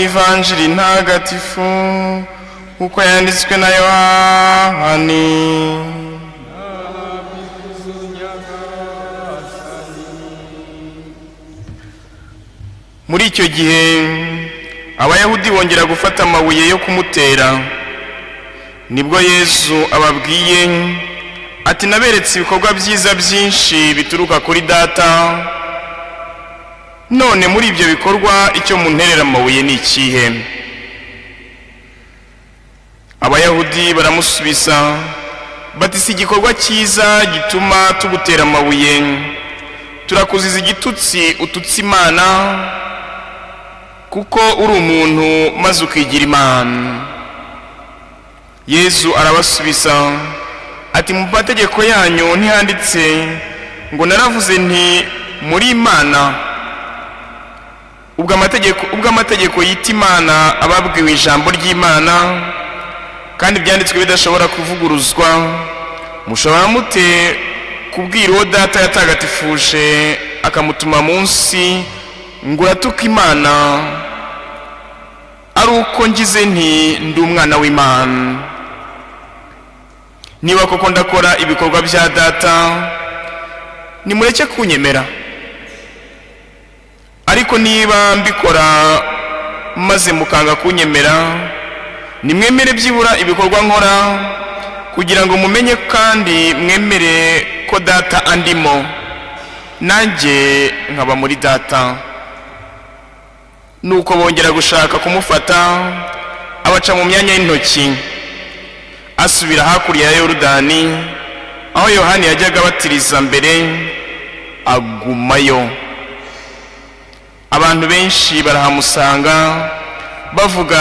Ivanjiri ntagatifu uko yanditswe na Yohani. Muri icyo gihe Abayahudi bongera gufata amabuye yo kumutera. Nibwo Yesu ababwiye ati naberetse ibikorwa byiza byinshi bituruka kuri Data, none muri ibyo bikorwa icyo munterera amabuye ni ikihe? Abayahudi baramusubiza bati si igikorwa cyiza gituma tugutera amabuye, turakuziza igitutsi ututse Imana, kuko uri umuntu maze ukigira Imana. Yesu arabasubiza ati mu mategeko yanyu ntihanditse ngo naravuze nti muri Imana? Ubwo amategeko yita Imana ababwiwe ijambo ry'Imana, kandi ibyanditswe bidashobora kuvuguruzwa, mushobora mute kubwira uwo Data yatagatifuje akamutuma munsi ngo uratuka Imana, ari uko ngize nti ndi umwana w'Imana? Niba koko ndakora ibikorwa bya Data, nimureke kunyemera. Ariko niba mbikora maze mukanga kunyemera, nimwemere byibura ibikorwa nkora, kugira ngo mumenye kandi mwemere ko Data andimo, nanjye nkaba muri Data. Nuko bongera gushaka kumufata, abaca mu myanya y'intoki, asubira hakurya ya Yorodani aho Yohani yajyaga abatiriza mbere, agumayo. Abantu benshi barahamusanga bavuga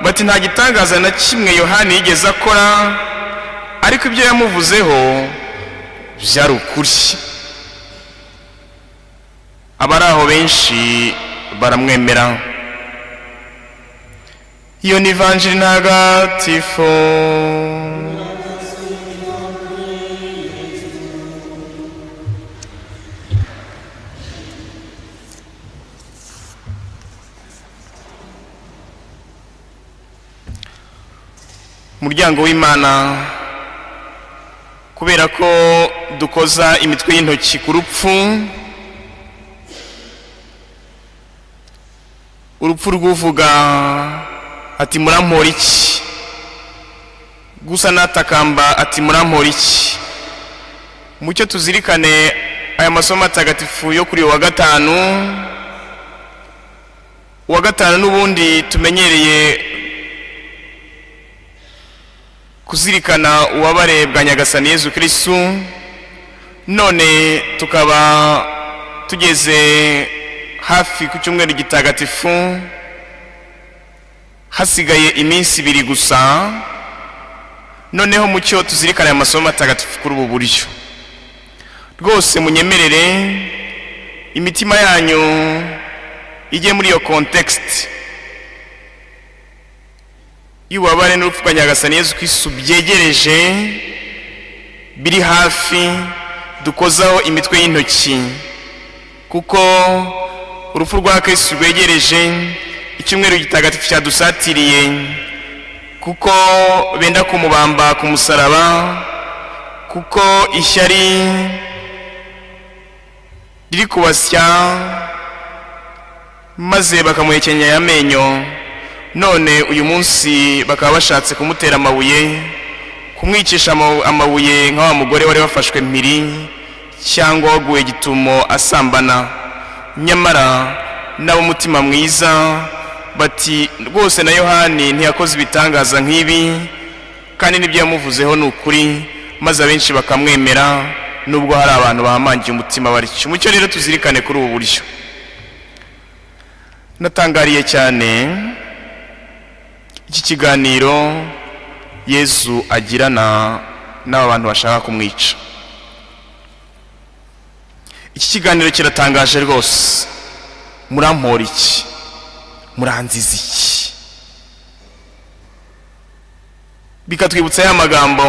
bati nta gitangaza na kimwe Yohani yigeze akora, ariko ibyo yamuvuzeho byari ukuri. Abari aho benshi baramwemera. Iyo ni Ivanjiri ntagatifu. Umuryango w'Imana, kubera ko dukoza imitwe y'intoki ku rupfu, urupfu rw'uvuga ati murampora iki, gusa natakamba ati murampora iki. Mucyo tuzirikane aya masomo atagatifu yo kuri wa gatanu. Wa gatanu n'ubundi tumenyereye kuzirikana ububabare bwa Nyagasani Yesu Kristo, none tukaba tugeze hafi ku cyumweru gitagatifu, hasigaye iminsi ibiri gusa. Noneho mucyo tuzirikana aya masomo atagatifu kuri ubu buryo. Rwose munyemerere imitima yanyu ijye muri iyo context y'ububabare n'urupfu rwa Nyagasani Yesu Kristo byegereje, biri hafi, dukozaho imitwe y'intoki, kuko urupfu rwa Kristo rwegereje, icyumweru gitagatifu cyadusatiriye, kuko benda kumubamba ku musaraba, kuko ishyari riri kubasya maze bakamuhekenyera amenyo. None uyu munsi bakaba bashatse kumutera amabuye, kumwicisha amabuye nka wa mugore wari wafashwe mpiri cyangwa waguye gitumo asambana. Nyamara nabo umutima mwiza bati rwose na Yohani ntiyakoze ibitangaza nk'ibi, kandi n'ibyo yamuvuzeho ni ukuri, maze abenshi bakamwemera nubwo hari abantu bahamangiye umutima baricyo. Mucyo rero tuzirikane kuri ubu buryo. Natangariye cyane iki kiganiro Yesu agirana n'aba bantu bashaka kumwica. Iki kiganiro kiratangaje rwose. Murampora iki? Muranziza iki? Bikatwibutsa ya magambo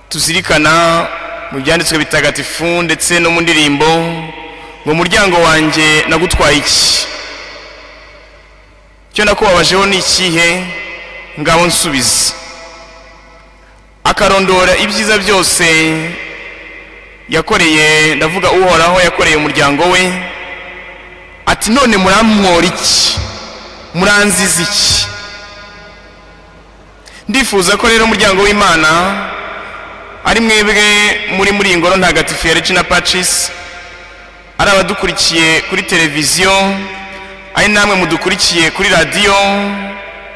tuzirikana mu byanditswe bitagatifu ndetse no mu ndirimbo ngo muryango wanjye nagutwaye iki? Icyo nakubabajeho ni ikihe? Ngaho nsubiza. Akarondora ibyiza byose yakoreye, ndavuga Uhoraho yakoreye umuryango we. Ati none muramwora iki? Muranziza iki? Ndifuza ko rero umuryango w'Imana ari mwebwe muri ingoro ntagatifu ya Regina Pacis, ari abadukurikiye kuri televiziyo, ari namwe mudukurikiye kuri radiyo,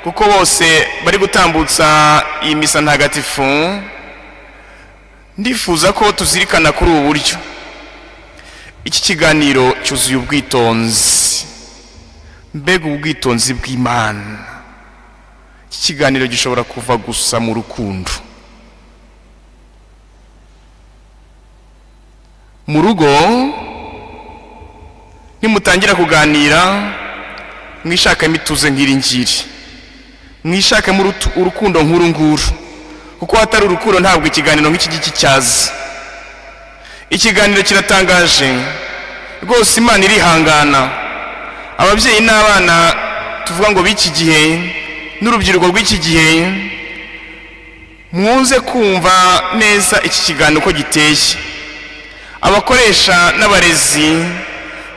kuko bose bari gutambutsa iyi misa ntagatifu. Ndifuza ko tuzirikana kuri ubu buryo. Iki kiganiro cyuzuye ubwitonzi, mbega ubwitonzi bw'Imana. Iki kiganiro gishobora kuva gusa mu rukundo. Mu rugo nimutangira kuganira, mwishakemo ituze nk'iri ngiri, mwishakemo urukundo nk'uru nguru, kuko hatari urukundo ntabwo ikiganiro nk'iki ngiki cyaza. Ikiganiro kiratangaje rwose, Imana irihangana. Ababyeyi n'abana tuvuga ngo b'iki gihe n'urubyiruko rw'iki gihe, mwuze kumva neza iki kiganiro uko giteye. Abakoresha n'abarezi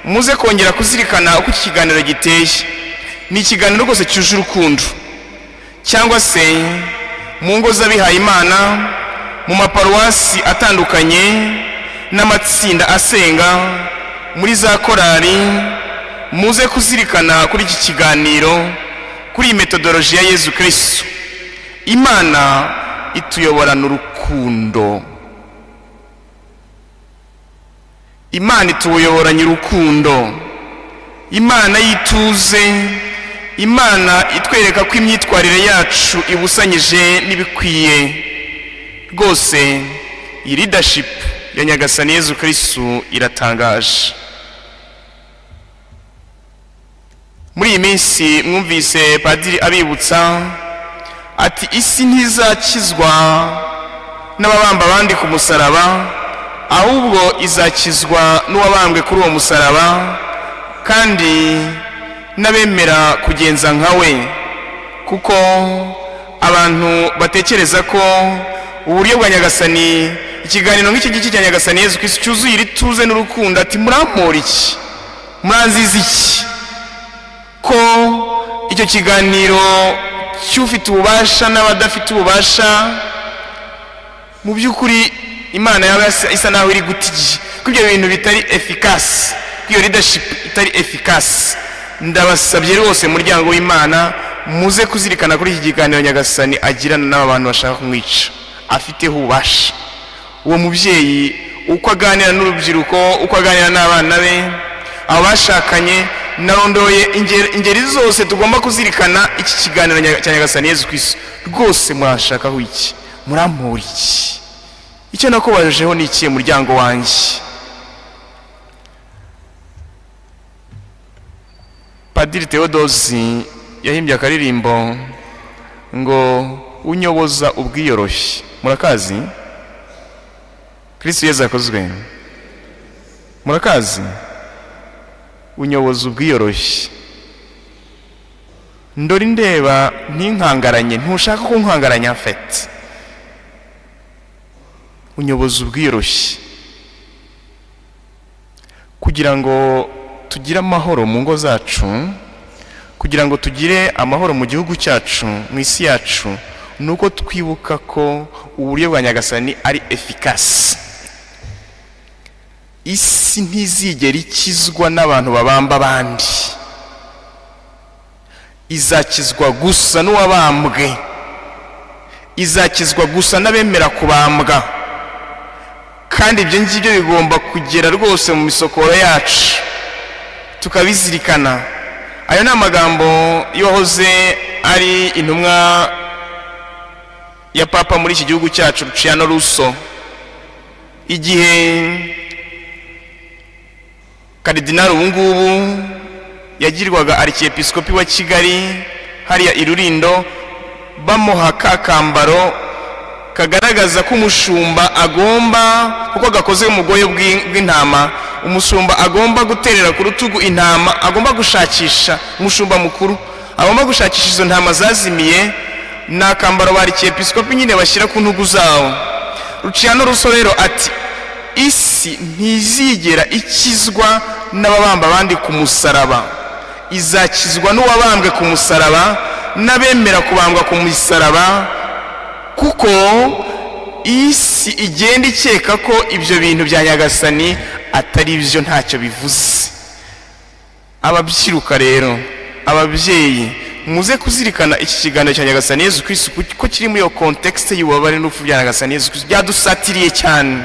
muze kongera kuzirikana uko iki kiganiro giteye. Ni ikiganiro rwose cyuje urukundo, cyangwa se mu ngo z'abihaye Imana, mu maparuwasi atandukanye n'amatsinda asenga, muri za korali, muze kuzirikana kuri iki kiganiro, kuri iyi metodoloji ya Yezu Kristo. Imana ituyoborana urukundo. Imana ituyoboranye urukundo. Imana yituze, Imana itwereka ko imyitwarire yacu ibusanyije n'ibikwiye. Rwose iyi leadership ya Nyagasani Yezu Kristo iratangaje. Muri iyi minsi mwumvise padiri abibutsa ati isi ntizakizwa n'ababamba abandi ku musaraba, ahubwo izakizwa n'uwabambwe kuri uwo musaraba, kandi n'abemera kugenza nka we. Kuko abantu batekereza ko uburyo bwa Nyagasani, ikiganiro nk'iki ngiki cya Nyagasani Yezu Kristo cyuzuye ituze n'urukundo, ati murampora iki? Muranziza iki? Ko icyo kiganiro cy'ufite ububasha n'abadafite ububasha, mu by'ukuri Imana yaba isa naho iri guta igihe, ko ibyo bintu bitari efficace, ko iyo leadership itari efficace. Ndabasabye rwose muryango w'Imana, muze kuzirikana kuri iki kiganiro Nyagasani agirana n'aba bantu bashaka kumwica, afiteho ububasha. Uwo mubyeyi uko aganira n'urubyiruko, uko aganira n'abana be, abo bashakanye, narondoye ingeri zose tugomba kuzirikana iki kiganiro cya Nyagasani Yezu Kristo. Rwose murashakaho iki? Murampora iki? Icyo nakubajeho ni ikihe muryango wanjye? Padiri Theodosi yahimbye akaririmbo ngo unyoboza ubwiyoroshye. Murakazi? Kristo Yezu akozwe. Murakazi? Unyoboza ubwiyoroshye. Ndori ndeba ntinkangaranye, ntushaka ko nkangaranya mfete. Unyoboza ubwiyoroshye. Kugira ngo tugire amahoro mu ngo zacu, kugira ngo tugire amahoro mu gihugu cyacu, mu isi yacu, nuko twibuka ko uburyo bwa Nyagasani ari efficace. Isi ntizigera ikizwa n'abantu babamba abandi, izakizwa gusa n'uwabambwe, izakizwa gusa n'abemera kubambwa. Kandi ibyo ngibyo bigomba kugera rwose mu misokoro yacu, tukabizirikana. Ayo ni amagambo y'uwahoze ari intumwa ya Papa muri iki gihugu cyacu, Luciano Russo, igihe Karidinali ubu ngubu yagirwaga arkiyepiskopi wa Kigali hariya i Rulindo, bamuha ka kambaro kagaragaza ko umushumba agomba, kuko gakoze mu bwoya bw'intama, umushumba agomba guterera ku rutugu intama, agomba gushakisha umushumba mukuru agomba gushakisha izo ntama zazimiye. Ni akambaro ba arkiyepiskopi nyine bashyira ku ntugu zabo. Luciano Russo rero ati isi ntizigera ikizwa n'ababamba abandi ku musaraba, izakizwa n'uwabambwe ku musaraba n'abemera kubambwa ku musaraba, kuko isi igenda ikeka ko ibyo bintu bya Nyagasani atari byo, ntacyo bivuze. Ababyiruka rero, ababyeyi, muze kuzirikana iki kiganiro cya Nyagasani Yezu Kristu, kuko kiri muri iyo contexte y'ububabare n'urupfu bya Nyagasani Yezu Kristu. Byadusatiriye cyane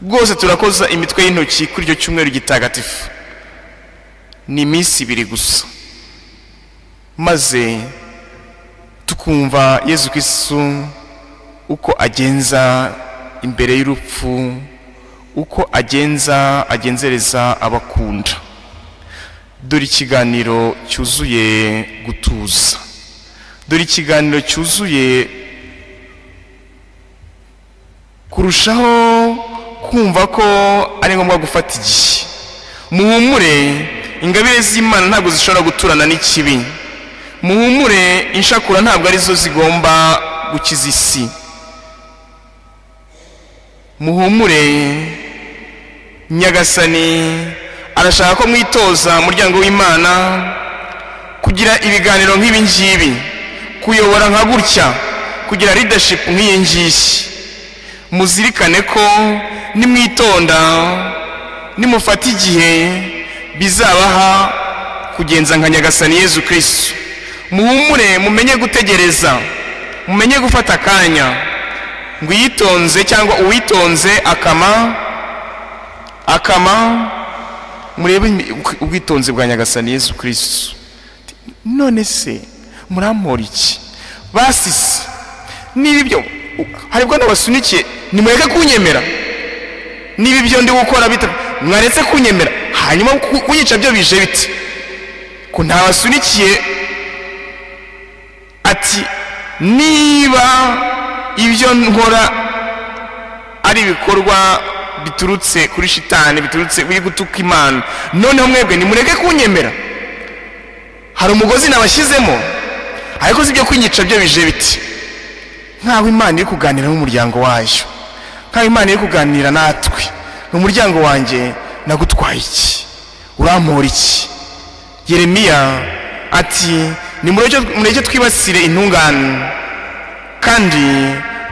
rwose, turakoza imitwe y'intoki kuri icyo cyumweru gitagatifu. Ni iminsi ibiri gusa, maze tukumva Yezu Kristu uko agenza imbere y'urupfu, uko agenza agenzereza abakunda. Dore ikiganiro cyuzuye gutuza, dore ikiganiro cyuzuye kurushaho kumva ko ari ngombwa gufata igihe. Muhumure, ingabire z'Imana ntabwo zishobora guturana n'ikibi. Muhumure, inshakura ntabwo arizo zigomba gukiza isi. Muhumure, Nyagasani arashaka ko mwitoza umuryango w'Imana kugira ibiganiro nk'ibi ngibi, kuyobora nka gutya, kugira leadership nk'iyi ngiyi. Muzirikane ko nimwitonda, nimufata igihe, bizabaha kugenza nka Nyagasani Yezu Kristu. Muhumure, mumenye gutegereza, mumenye gufata akanya. Ngo uyitonze cyangwa uwitonze akama. Murebe ubwitonzi bwa Nyagasani Yezu Kristu. None se murampora iki? Basisi niba ibyo haribwo nabasunikiye, nimureke kunyemera. Niba ibyo ndi gukora bita, mwaretse kunyemera, hanyuma kunyica byo bije biti ko ntabasunikiye. Ati niba ibyo nkora ari ibikorwa biturutse kuri shitani, biturutse biri gutuka Imana, noneho mwebwe nimureke kunyemera. Hari umugozi nabashyizemo, ariko si ibyo kwinyica byo bije biti. Nkaho Imana iri kuganira n'umuryango wayo, nkaho Imana iri kuganira natwe. Mu muryango wanjye nagutwaye iki? Urampora iki? Yeremiya ati nimureke twibasire intungane, kandi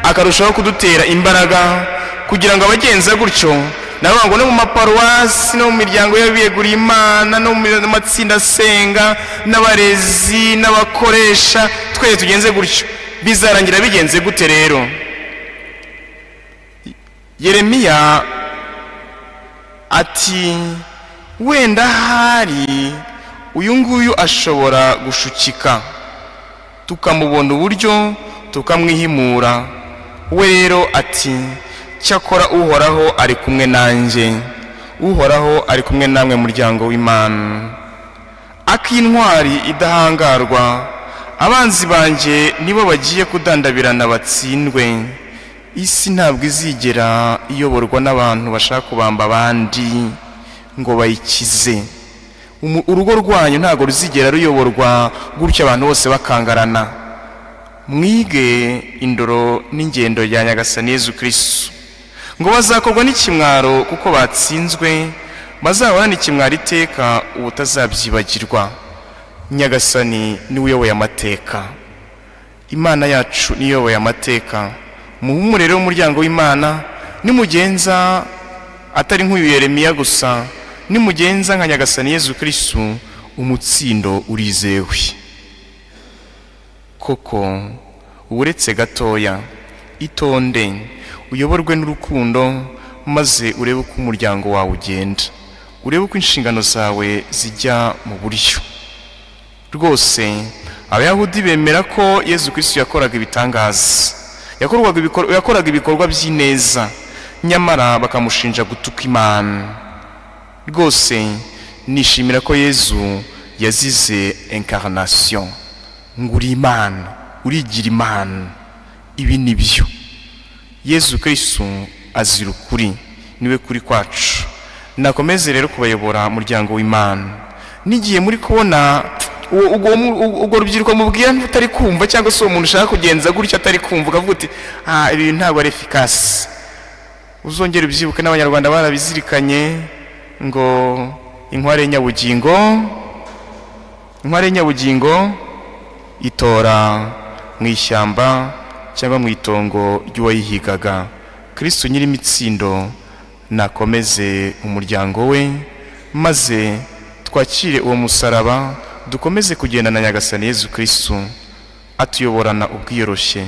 akarushaho kudutera imbaraga kugira ngo abagenza gutyo nabo ngo no mu maparuwasi no mu miryango y'abiyeguriye Imana no mu matsinda asenga n'abarezi n'abakoresha, twese tugenze gutyo. Bizarangira bigenze gute rero? Yeremiya ati wenda hari uyu nguyu ashobora gushukika, tukamubona uburyo tukamwihimura. We rero ati cyakora Uhoraho ari kumwe nanjye, Uhoraho ari kumwe namwe muryango w'Imana. Ak'intwari idahangarwa, abanzi banjye nibo bagiye kudandabirana batsindwe. Isi ntabwo izigera iyoborwa n'abantu bashaka kubamba abandi ngo bayikize. Urugo rwanyu ntabwo ruzigera ruyoborwa gutyo abantu bose bakangarana. Mwige indoro n'ingendo ya Nyagasani Yezu Kristu. Ngo bazakorwa n'ikimwaro kuko batsinzwe, bazahorana ikimwaro iteka ubutazabyibagirwa. Nyagasani niwe uyoboye amateka, Imana yacu niyo iyoboye amateka. Muhumure rero umuryango w'Imana, nimugenza atari nk'uyu Yeremiya gusa, nimugenza nka Nyagasani Yezu Kristu, umutsindo urizewe. Koko uretse gatoya, itonde, uyoborwe n'urukundo, maze urebe uko umuryango wawe ugenda, urebe uko inshingano zawe zijya mu buryo. Rwose Abayahudi bemera ko Yezu Kristu yakoraga ibitangaza, yakoraga ibikorwa by'ineza, nyamara bakamushinja gutuka Imana. Rwose nishimira ko Yezu yazize incarnation, ngo uri Imana, urigira Imana. Ibi ni byo. Yezu Kristu azira ukuri, niwe kuri kwacu. Nakomeze rero kubayobora muryango w'Imana. N'igihe muri kubona Ubwo rubyiruko mubwira utari kumva, cyangwa se uwo muntu ushaka kugenza gutya atari kumva, ukavuga uti ibi ntabwo ari efficace. Uzongera ubyibuke, n'Abanyarwanda barabizirikanye ngo inkware nyabugingo, inkware nyabugingo itora mu ishyamba cyangwa mu itongo ry'uwayihigaga. Kristu nyir'imitsindo nakomeze umuryango we, maze twakire uwo musaraba, dukomeze kugendana Nyagasani Yezu Kristu atuyoborana ubwiyoroshye.